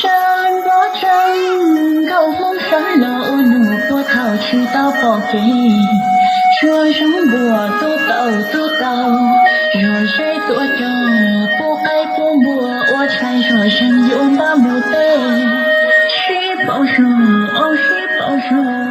Sab nplob tseeb nkauj Hmoob sab los ua nus puag thaum tsis tau pom kev. Suab zoo npuas tuaj tau tuaj tau, zog zeb tuaj cog, pub qaib pub npua ua tshais zog zeeg yuav npab mus teb. Sib pauv zog, sib pauv zog.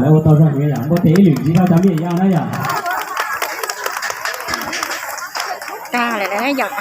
Lawv ua tau zoo heev yom, muab tes ib lwm ntxiv rau cov viaj yau na yom. Tag lawm na yom.